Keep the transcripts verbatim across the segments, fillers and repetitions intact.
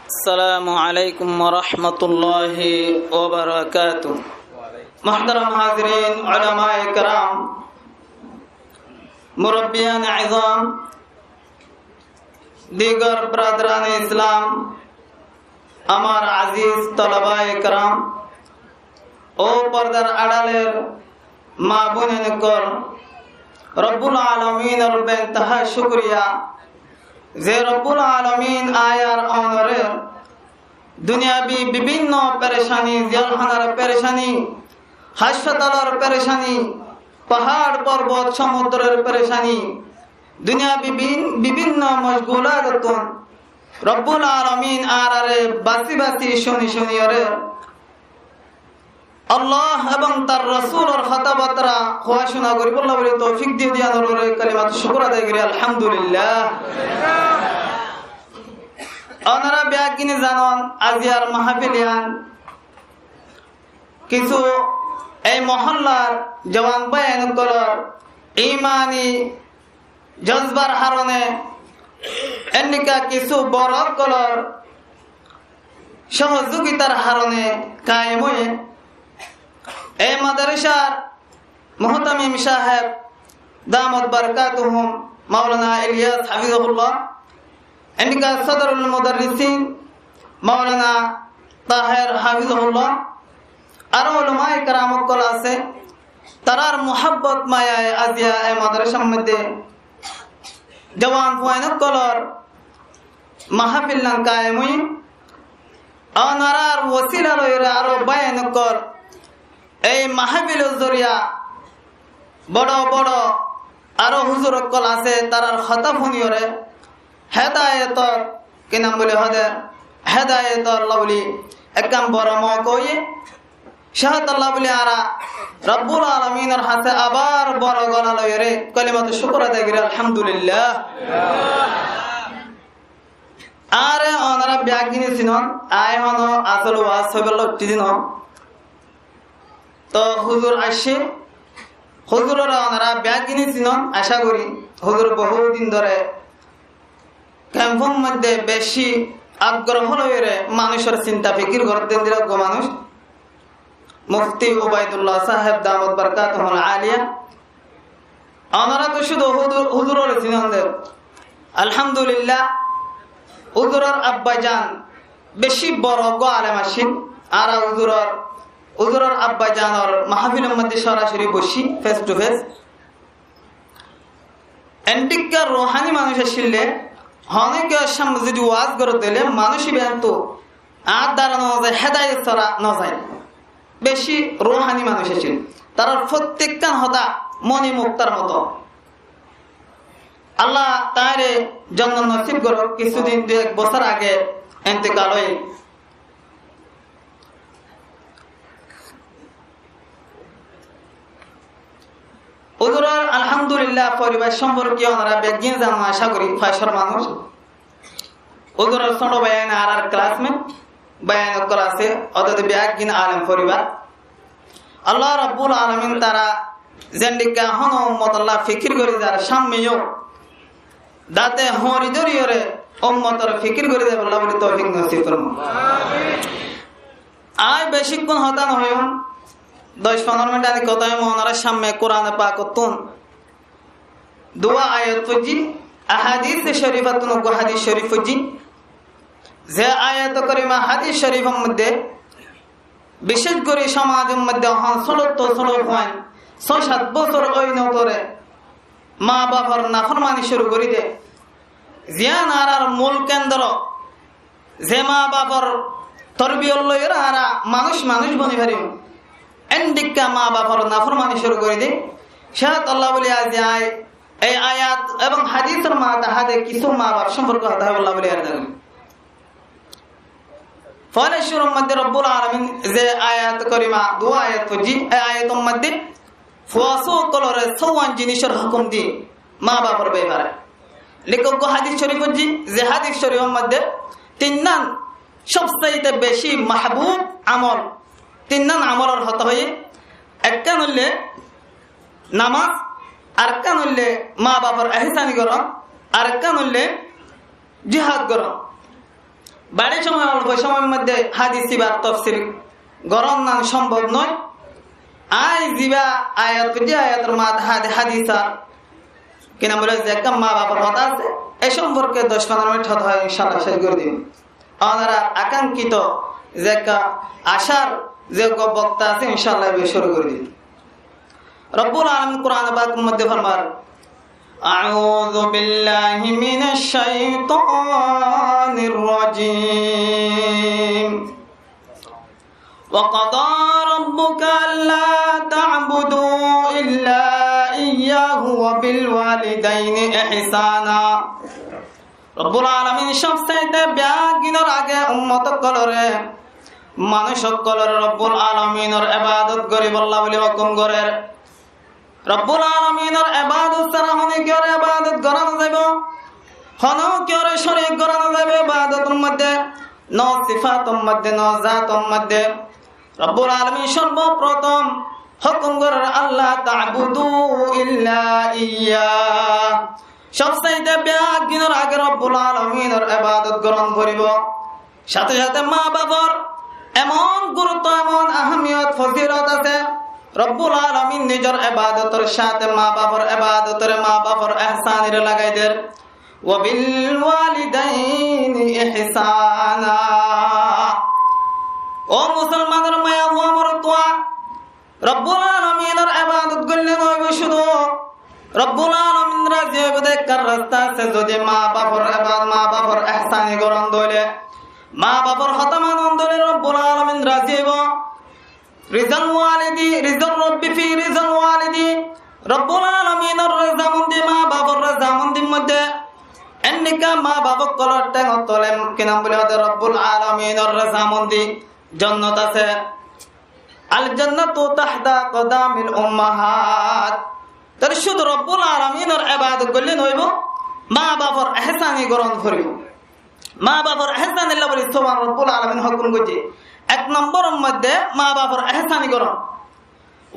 السلام عليكم ورحمة الله وبركاته. محترم حاضرين، علماء کرام، مربیان عظام، دیگر برادران اسلام، আমার আজিজ তলাবায়ে کرام, ও পর্দার আড়ালের মা বোনেন অকল, রব্বুল আলামিনর বেইনতাহা শুকরিয়া যে রব্বুল আলামিন আয়ার অনরের দুনিয়াবি বিভিন্ন পেরেশানি, জেলখানার পেরেশানি, হাসপাতালর পেরেশানি, পাহাড় পর্বত সমুদ্রর পেরেশানি, দুনিয়াবি বিন-, বিভিন্ন মশগুলাততুন রব্বুল আলামিন আরারে বাসি বাসি শুনি শুনিয়রে Allah ebong tar Rosulor hotábatára hoá cúna goríbolla bóli toufik diyé de yíanor uore kalimatu cúkur adai gorí, alhamdulillah. Onora beggúne zanon, aziyar mahafil yián kissú ei mohóllar juwan báiyain ókkolor imani jozbar harone, endilla kissú boro ókkolor sohozzugitar harone kayem óiye. Ei madrasar muhtamim sáheb damat barakatuhum Maulana Ilyas hafizahullah, endilla sodorul mudarrisin Maulana Taher hafizahullah, aró ulamaye keram ókkol asé, tarár muhabbot mayaye aziya ei madrasar modde juwan fuain ókkolor mahafil yián kayem óiye. Onorar wosila loiyóre aró báiyain ókkol ei mahafilor zoriya boro boro aró huzur ókkol asé, tarár hotá funiyóre hedayetor, ki nam bóli hoó de, hedayetor lá bóli ekkán boro mouka óiye. Cétolla bóli añára Rabbul Alaminor hañsé abar boro gola loiyóre kalimatu cúkur adai gorí, alhamdulillah. Añáre onora beggúne sinon, añí honó asól waz hoibolla uiththí de no. Toh huzur aiccé, huzurore onora beggúne sinon, acá gorí. Huzur bohút din dóre kemfor modde beci agroho loiyóre manúcor sinta fikir gorédde endilla uggwá manúic, Mufti Ubaidullah sáheb damat barakatuhumul aliya. Onora to cúdu huzur-, huzurore sinon de. Alhamdulillah, huzuror abbajan beci boro uggwá alem accíl. Añára huzuror, huzuror abbajanor mahafilor modde sorasori boiccí, face to face. Endilla ruhani manúic accíl de, honó kiyór cámne zodi waz goródde óile manúic ibá to añár dara no zai, hedayot sára no zai. Beci ruhani manúic accíl. Tarár fottekkán hotá moni muktar moto. Allah tañre jonnot nosib gorouk, kissú din, dui ek bosór age entekal óiye. Huzuror alhamdulillah foribar somporke onora beggúne zanon acá gorí, fañscór manúic. Huzuror cóñço báiyain añárar classmate báiyain ókkol asé, ótode beggúne alem foribar. Allah Rabbul Alamin tará zendilla honó ummotolla fikir gorí zar, cámne yó date hoñri dóriyóre ummotor fikir gorí zaibolla bóli toufik nosib formá. Añí becikkún hotá no hoiyum, doc fondoro minit ani hotá hoiyum, onora cámne Kurane pakottún duwá ayat foijjí, ahadise corifattún uggwá hadis corif foijjí. Ze ayate korima, hadis corifor modde, bicéc gorí somajor modde ehón sólottú sólo fuain, só sát bosór ói no toré, maa bafor naformani cúru gorí de. Ziyán añárar mul kendro, ze maa bafor torbiyot loiyóre añára manúic manúic boni farim, endilla maa bafor naformani cúru gorí de. Cétolla bóli aijja añí ei ayat ebong hadisor matahate kissú maa baf somporke hotá hoibolla bóli erada gorí. Foila cúrur modde Rabbul Alamin ze ayat korima, duwá ayat foijjí, ei ayator modde fuasú ókkolore sówan jinícor hókum diyé, maa bafor befare. Lekók uggwá hadis corif foijjí, ze hadis corifor modde tinnán sobsaite beci mahbub amol, tinnán amolor hotá hoiyé, ekkán óilde namaz, arekkán óilde maa bafor ehsani gorón, arekkán óilde jihad gorón. Bari cómoi, olfo cómoir moidde hádis ibar tofsir gorón nan cómbob noó. Añí ziba ayat foijjí, ayator maze hádis, hádis ar ki nam bole, ze ekkán maa bafor hotá asé, e cómporke doc fondoro minit hotá hoói incállah céc gorí dim. Ónora akánkito ze ekkán acár ze uggwá bokta asé, incállah íba cúru gorí dim. Robbul Alamin Kuran Pakor moidde formar, أعوذ بالله من الشيطان الرجيم. وقضى ربك ألا تعبدوا إلا إياه وبالوالدين إحسانا. Robbul Alamin cóbsaite beggúnor age ummot ókkolore, manúic ókkolore Robbul Alaminor ebadot goríbolla buli hókum gorer. Robbul Alaminor ebadot sára honókiyóre ebadot gorá no zaibo, honókiyóre córik gorá no zaibo ebadotor moidde, no sifator moidde, no zator moidde. Robbul Alamin sorboprotom hókum gorer, ألا تعبدوا إلا إياه. Cóbsaite beggúnor age Robbul Alaminor ebadot gorón foribo. Cáte cáte maa bafor emon gurutto, emon ahámiyot, fozilot asé. Robbul Alamin nizor ebadotor cáte maa bafor ebadotore, maa bafor ehsánire lagai der. وبالوالدين إحسانا. Ó musolmanor maiyafua, morotfua, Robbul Alaminor ebadot goille noóibo cúdu, Robbul Alamin razi óibo de ekkán rasta asé. Zodi maa bafor ebad-, maa bafor ehsáni gorón de óile, maa bafor hotá manon de óile Robbul Alamin razi óibo. رضا الوالد، رضا الرب في رضا الوالد. Robbul Alaminor rezamondi maa bafor rezamondir moidde. Endilla maa baf ókkolor théngor tole ki nam buli hoó de, Robbul Alaminor rezamondi jonnot asé. الجنة تحت أقدام الأمهات. Tóile cúdu Robbul Alaminor ebadot goille noóibo, maa bafor ehsáni gorón foribo. Maa bafor ehsánilla buli Robbul Alamin hókum goijje. Ek nombor moidde maa bafor ehsáni gorón.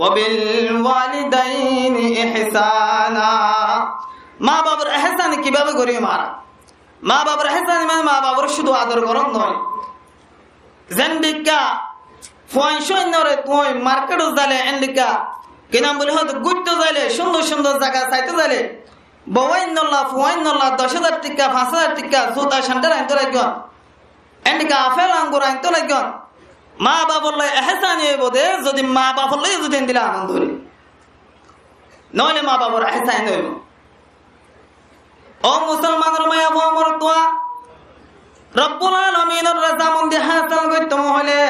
وبالوالدين إحسانا. Maa bafor ehsáni kibábe gorí mara? Maa bafor ehsáni mane maa bafor cúdu ador gorón noó. Zendilla fuain cúainore tuñí marketot zaile, endilla ki nam buli hoó de, gúitto zaile, cúndor cúndor zaga saito zaile, bouainnolla, fuainnolla doc házar tikka, fañs házar tikka zuta sandel ainto laiggón, endilla afel angur ainto laiggón. Maa bafolla ehsáni óibo de, zodi maa bafolla zodi endilla anon dóri, noóile maa bafor ehsáni noóibo. Ó musolmanor maiyafua, morotfua, Robbul Alaminor rezamondi hásil goittó mone hoile,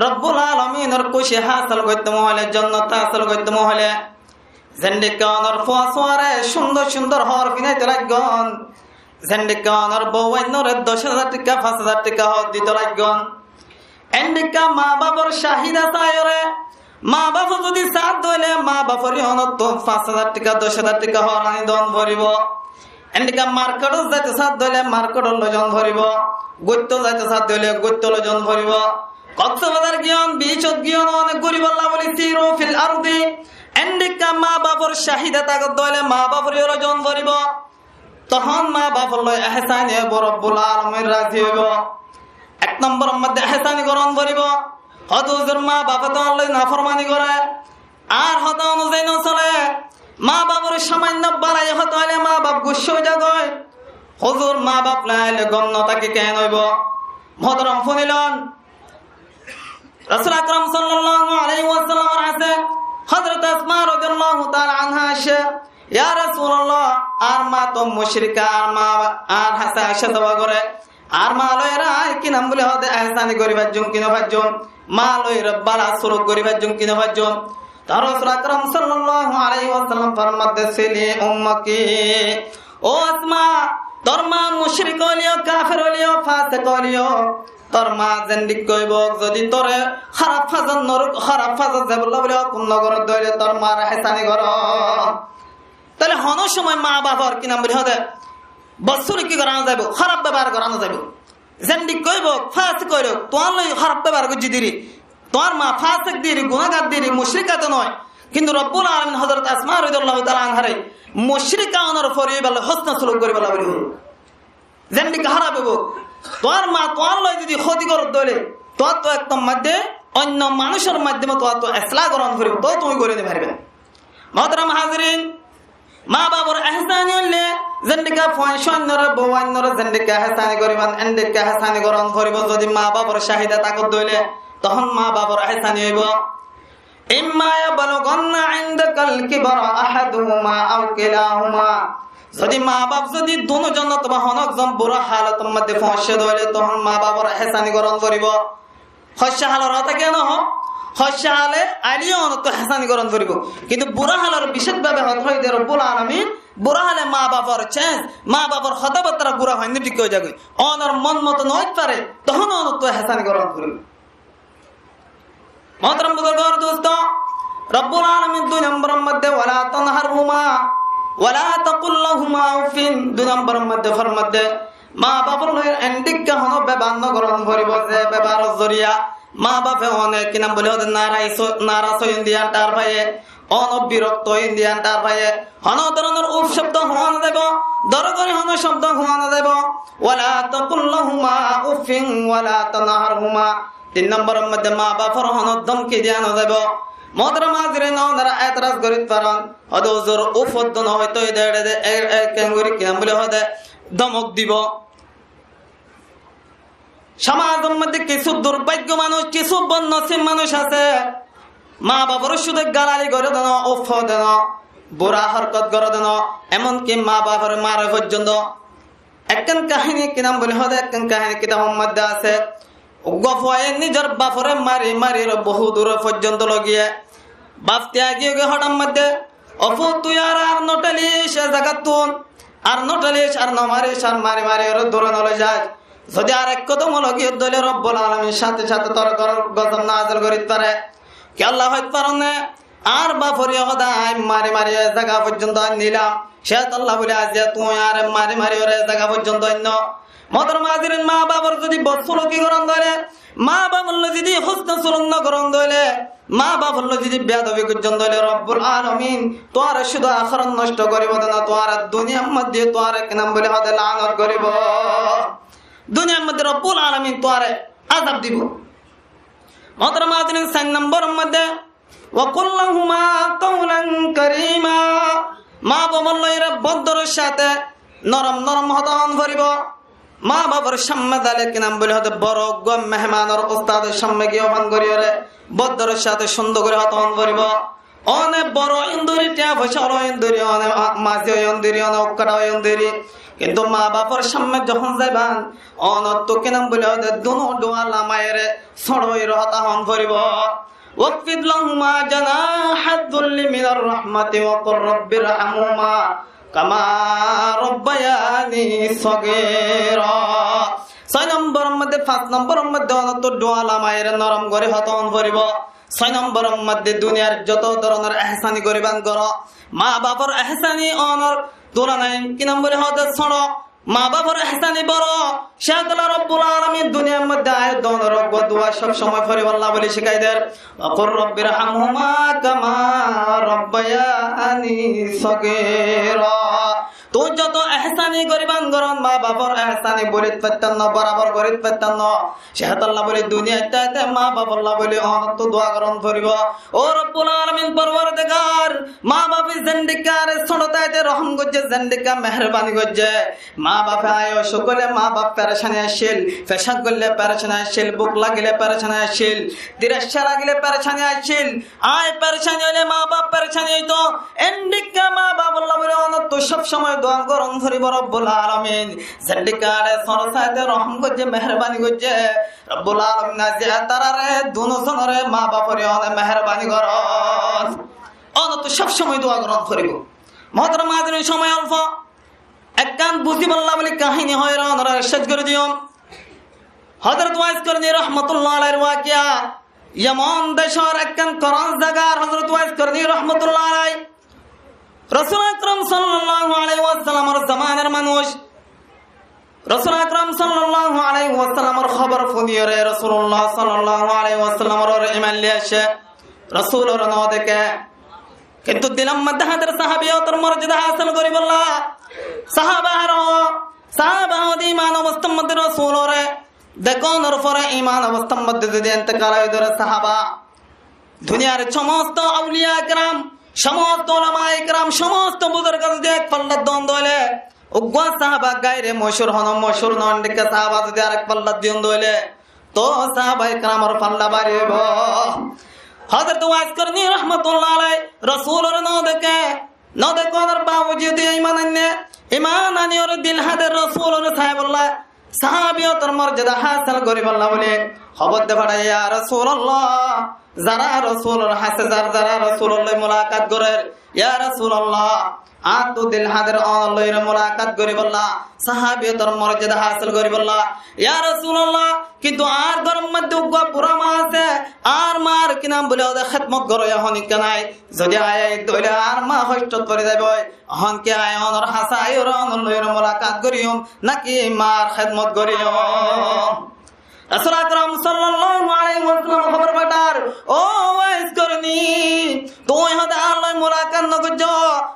Robbul Alaminor kúci hásil goittó mone hoile, jonnot hásil goittó mone hoile, zendilla onor fuasuare cúndor cúndor hoor finaito laiggón, zendilla onor bouainore doc házar tikka, fañs házar tikka hoor dito laiggón, endilla maa bafor cáhida saiyóre, maa bafe zodi saá de óile maa bafor yíanottú fañs házar tikka, doc házar tikka hoor ani don foribo. Endilla marketot zaito saá de óile marketot loi zon foribo, gúitto zaito saá de óile gúitto loi zon foribo. Koksbazar giyón, bicot giyón, onek gúribolla buli سيروا في الأرض. Endilla maa bafor cáhida táke de óile maa bafor yó loi zon foribo. Tohón maa bafolla ehsáni óibo, Robbul Alamin razi óibo. Ek nombor moidde ehsáni gorón foribo. Hoó de huzur, maa bafe tolloi naformani goré, añár hotá onuzai nosole, maa bafor samainno bálai hotá hoile maa baf guccá ói zagói. Huzur, maa baf nai óile gom no táki keén óibo? Mohtorom funilon, Rosul Akram sallallahu alaihi wasallamor hañsé Hozrot Asma rodiyallahu taala anha aiccé, "Ya Rasulallah, añár maa to muchrika, añár maa añár hañsé aiccé zoba goré, añár maa loi añí ki nam buli hoó de ehsáni gorí faijjum ki no faijjum, maa loi bála suluk gorí faijjum ki no faijjum?" Tohón Rosul Akram sallallahu alaihi wasallam formaiyé de, "Sili ummaki." Ó Asma, tor maa muchrika óileyo, kafer óileyo, fasek óileyo, tor maa zendilla óibok, zodi tore háraf fazot no ruk-, háraf fazot zaibolla buli hókum no goré de óile tor maar ehsáni goró. Tóile honó cómoi maa bafor ki nam buli hoó de, bosuri ki gorá no zaibo, háraf bebohar gorá no zaibo. Zendilla óibok, fasek óibok, tuáñr loi háraf bebohar goijjé deri, tuáñr maa fasek deri, gunágar deri, muchrika to no, kintu Robbul Alamin Hozrot Asma rodiyallahu taala anhare muchrika ónor fori óibolla husne suluk goríbolla buli hoó. Zendilla háraf óibo, Tuáñr ma tuáñr loi zodi hóti goródde óile, tuáñttu ektor maze oinno manúicor maiddome tuáñttu eslah gorón foribó, toóu tuñí gorí no faribá. Muhtaram hazirin, ma bafor ehsani óile, zendika fuain cúainnoré, bou ainnoré zendika ehsani goríban, endika ehsani gorón foribó. Zodi ma bafor cáhida tákodde óile, tohón ma bafor ehsani óibo. إما يبلغن عندك الكبر أحدهما أو كلاهما. Zodi ma baf zodi duno zon otóba honó ekzon bura halotor maze foóñsede óile, tohón ma bafor ehsani gorón foribó. Hoicca halor hotá kiyá no hoó? Hoicca hale aile yó onottu ehsani gorón foribó. Kintu bura halor bicéc bábe hotá hoiyé de Robbul Alamin, bura hale ma bafor cenc, ma bafor hotábattára gura hoinne thík ói zagói. Onor mon moto no óit fare, tohón onottu ehsani gorón foribó. Muhtaram buzurg ar dusto, Robbul Alamin dui nomboror maze ولا تنهرهما ولا تقل لهما أف, dui nomboror maze formadde, ma bafor loi endikka honó bebohar no gorón foribó, ze beboharor zoriya ma bafe one ki nam buli hoó de naraz óiyon de yián tar faiye, one birokto óiyon de yián tar faiye, honó doronor uf cobdo hoó no zaibo, dor gorí honó cobdo hoó no zaibo. ولا تقل لهما أف ولا تنهرهما. Tin nomboror maze ma bafor honó domki diya no zaibo. Muhtaram hazirin, onora eteraz gorit faron, hoó de huzur, uf oddo no hoito, ede ede de, e, e, kengori ki nam buli hoó de, domok dibo. Somajor maze kissú durbagyo manúc, kissú bodnosib manúc asé, ma bafor cúde galali gore de no, uf hoó de no, bura horkot gore de no, emonki ma bafore mare foijjonto. Ekkán kahini ki nam buli hoó de, ekkán kahini kitabor maze asé. Uggwá fuaye nizor bafore mari mari ro bohut dur foijjonto loi giye. Baf tiya giyé goi hoçar maze, "O fut, tui ar, ar no thélis e zagattún, ar no thélis, ar no maris, ar mari mari ore dure no loi zas. Zodi ar ek kodom loi giyos de óile Robbul Alamin cáte cáte tor uore gozob nazil gorit fare." Kiyólla hoit faron né? Añár bafore hoó de añí mari mari e zaga foijjonto ainnilam. Cétolla buli aijja tui añáre mari mari ore e zaga foijjonto ainno. Muhtaram hazirin, ma bafor zodi bosúlki goron de óile, ma bafor loi zodi husne suluk no goron de óile, ma bafor loi zodi beyadobi goijjon de óile, Robbul Alamin tuáñre cúde ahérat nosto goribo de no, tuáñre duniyar maze tuáñre ki nam buli hoó de lanot goribo. Duniyar maze Robbul Alamin tuáñre azab dibo. Muhtaram hazirin, sair nomboror maze وقل لهما قولا كريما. Ma bafor loi re bodoror cáte norom norom hotá hoón foribo. Ma bafor cámme zaile ki nam buli hoó de boro uggwá mehmanor ustador cámme giyé ofan gori ore bodoror cáte cúndor gori hotá hoón foribo. One boro óiyon dóri, tiya foicá ola óiyon dóri, one ma-, mazi óiyon dóri, one ukkára óiyon dóri. Kintu ma bafor cámme zehón zaiban, onottu ki nam buli hoó de duno dhuwa lamaire sóñço ore hotá hoón foribo. واخفض لهما جناح الذل من الرحمة وقل رب ارحمهما كما ربياني صغيرا. Sóiy nomboror maze, fañs nomboror maze onottu dhuwa lamaire norom gori hotá hoón foribo. Sóiy nomboror maze duniyar zoto doronor ehsani goriban goro. Ma bafor ehsani onor tulanai ki nam buli hoó de sóñço. Ma bafor ehsani boro, cétolla Robbul Alamin duniyar maze aiyóre doronor uggwá dua sob somoi foribolla buli cíkai der. وقل رب ارحمهما كما ربياني صغيرا. Tui zoto ehsani goriban goron, ma bafor ehsani buli faittan no, borabor gori faittan no. Cétolla buli duniyat táite ma bafolla buli onottu dua goron foribo. Ó Robbul Alamin Porwardigar, ma bafe zendika añáre sóñço táite rohom goijje, zendika meherbani goijje, ma bafe añí ocúk óile ma baf perecani accíl, fecaf goille perecani accíl, buk lagile perecani accíl, tiracca lagile perecani accíl, añí perecani óile ma baf perecani óito, endika ma bafolla buli onottu sob somoi dua goron foribo Robbul Alamin. Zendika añáre sóñço táite rohom goijje, meherbani goijje, Robbul Alamin aijja tarare duno zonore ma bafore one meherbani goron. Onottu sob somoi dua goron foribo. Muhtaram hazirin, somoi olfo. Ekkán buzibolla buli kahini hoiyóre onorare céc gori diyum. Hozrot Wais Korni rahmatullah alaihir wakiya. Yemon decor ekkán koron zagar Hozrot Wais Korni rahmatullah alaih. Rosul Akram sallallahu alaihi wasallamor zamanar manúc. Rosul Akram sallallahu alaihi wasallamor hóbor funiyóre Rosulullah sallallahu alaihi wasallamor uore iman loi aiccé. Rosulore no deké. Kintu dilor maze háder sahabiyotor morjada hásil goribolla. Sahaba aró Sáhaba óde iman obostár modde Rosulore dekónor fore iman obostár modde zodi entekal ói dóre sáhaba, duniyar somosto auliya ekram, somosto ulama ekram, somosto buzurg zodi ek pallat don dóile, uggwá sáhaba gaire mochur, hono mochur no, endikka sáhaba zodi arek pallat don dóile, to sáhaba ekramor palla bari óibo. Hozrot Uwais Korni rahmatullah alaih Rosulore no deké, no dekónor bawujud iman ainné, iman aníyore dil hade Rosulore saibolla, sáhabiyotor morjada hásil goríbolla buli hóbor de fathaiye, ya Rosulallah, zara Rosulor hásé zar, zara Rosulolloi mulakat gorér, ya Rosulallah, añáttu dil hader, ónolloi mulakat goríbolla, sáhabiyotor morjada hásil goríbolla, ya Rosulallah, kintu añár góror modde uggwá bura ma asé, añár maar ki nam buli óde hédmot goróya honikka nai. Zodi añí aiyí dóile añár ma hoctot fori zaiboi. Ehón ki añí ónor hásé aiyóre ónolloi mulakat goríyum, náki maar hédmot goríyum? Rosul Akram sallallahu alaihi wasallam hóbor fathar, ó Uwais Korni, tuñí hode añálloi mulakat no goijjó,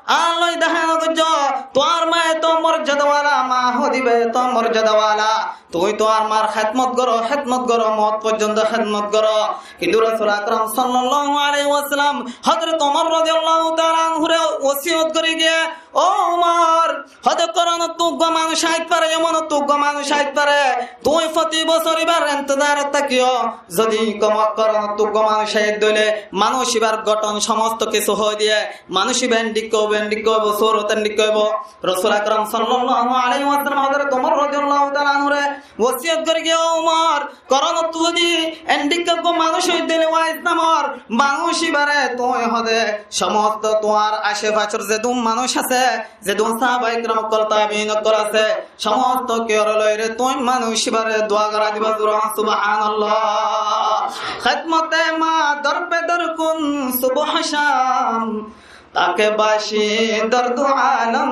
añálloi deha no goijjó, tuáñr ma eto morjada wala, ma hodiba eto morjada wala, tuñí tuáñr mar hédmot goró, hédmot goró, mout foijjonto hédmot goró. Kintu Rosul Akram sallallahu alaihi wasallam Hozrot Umar rodiyallahu taala anhure wosiyot gorí giyé, ó Umar, hode koronottu uggwá manúic aiyit fare, Yamanottu uggwá manúic aiyit fare, tuñí foti bosór ibar entezarot tákiyo. Zodi koronottu uggwá manúic aiyé dóile, manúic ibar gothon somosto kessú hoi diye, manúic iba endikka óibo, endikka óibo, surot endikka óibo. Rosul Akram sallallahu alaihi wasallam Hozrot Umar rodiyallahu taala anhure wosiyot gorí giyé, ó Umar, koronottu zodi endikka uggwá manúic ói dóile, Uwais namor manúic ibare tuñí hode somosto tuáñr acefacor zedún manúic asé, zedún sáhaba ekram okkol, tabiin okkol asé, somosto kiyore loire tuñí manúic ibare dua gorá diba, zure subhanallah. خدمت مادر پدر کن صبح و شام، تا که باشی در دو عالم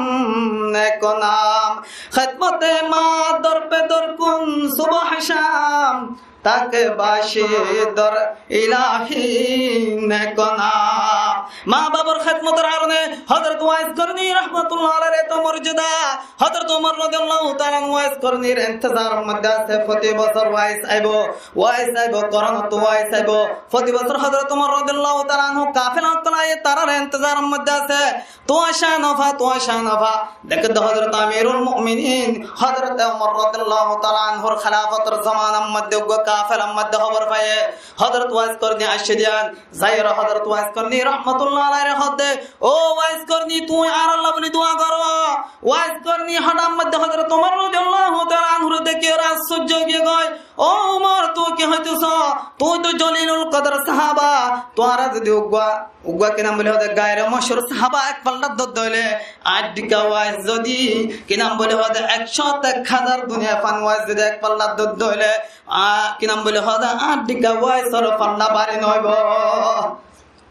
نکونام. خدمت مادر پدر کن صبح و شام، تا که باشی در الهی نکونام. Ma bafor hédmotor harone Hozrot Uwais Korni rahmatullah alaihir eto morjada, Hozrot Umar rodiyallahu taala anhu Uwais Kornir entezaror modde asé, foti bosór Uwais aibo, Uwais aibo, koronottu Uwais aibo. Foti bosór Hozrot Umar rodiyallahu taala anhu kafela okkol aiyé, tarar entezaror modde asé. Tuáñr cán no fa, tuáñr cán no fa. Deké de Hozrot Amirul Mu'minin, Hozrot Umar rodiyallahu taala anhur khilafotor zomanar modde uggwá kafelar modde hóbor faiyé, Hozrot Uwais Korni aiccé de yián, zaiyore Hozrot Uwais Korni rahmatullah alaihire hoó de, ó Uwais Korni, tuñí añárlla buli dua goró. Uwais Korni hothár modde Hozrot Umar rodiyallahu taala anhure dekíyore ascórjo ói giyé goi, ó Umar, tuñí ki hoitó só? Tuñí to Jolilul Kodor sáhaba, tuáñra zodi uggwá Uggwá ki nam buli hoó de gaire mochur sáhaba ek pallat dór dóile, añár dhikka Uwais zodi ki nam buli hoó de ek cót ek házar duniyai fan Uwais zodi ek pallat dór dóile, a, ki nam buli hoó de añár dhikka Uwaisor palla bari no óibo.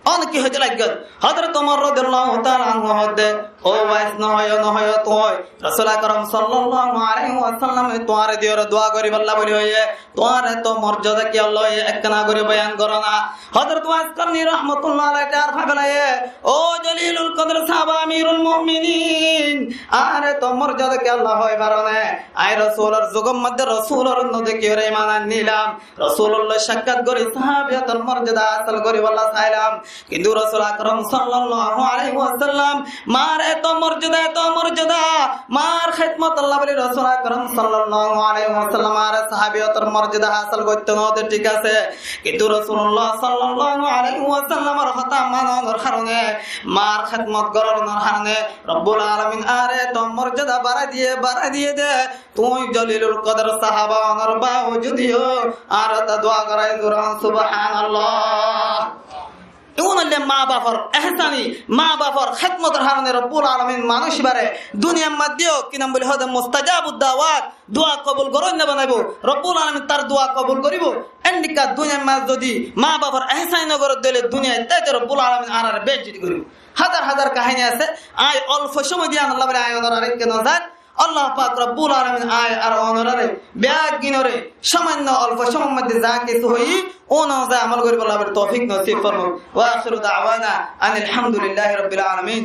Óne ki hoité laiggé? Hozrot Umar rodiyallahu taala anhu hoó de, ó Uwais, no hoiyó, no hoiyó tuñí. Rosul Akram sallallahu alaihi wasallame tuáñre diyóre dua goríbolla buli hoiyé. Tuáñr eto morjada kiyólla hoiyé, ekkána gorí boyan goró na. Hozrot Uwais Korni rahmatullah alaih tar fai félaiye, ó Jolilul Kodor sáhaba Amirul Mu'minin, añár eto morjada kiyólla hoi faróne? Añí Rosulor zugor modde Rosulore no dekíyore iman ain nilam. Rosulolloi sakkat gorí sáhabiyotor morjada hásil goríbolla sailam. Kintu Rosul Akram sallallahu alaihi wasallam, mar eto morjada, eto morjada, mar hédmotolla buli Rosul Akram sallallahu alaihi wasallam ar sáhabiyotor morjada hásil goittó no de, thík asé. Kintu Rosulullah sallallahu alaihi wasallamor hotá manonor harone, mar hédmot gorónor harone Robbul Alamin ar eto morjada barai diye, barai diye de. Tuñí Jolilul Kodor sáhaba ónor baujud yó añáre dua goráiyo, zore subhanallah. Iín óilde ma bafor ehsani, ma bafor hédmotor harone Robbul Alamin manúic ibare duniyar modde yó ki nam buli hoó de mustajabud dawat, dua kobul goróinna banaibo. Robbul Alamin tar dua kobul goríbo. Endhíkka duniyar modde zodi ma bafor ehsani no goré de óile duniyait táite Robbul Alamin añárare beizzoti goríbo. Házar házar kahini asé, añí olfo cómoi diyan Allah boli añí ónorare ki no zar. Allah pak Robbul Alamin añí ar ónorare beggúnore samanno olfo cómoir modde za kessú hoiyí, ó nozai amol goríbolla boli toufik nosib formok. Wa akhiru da'wana anil hamdulillahi rabbil alamin.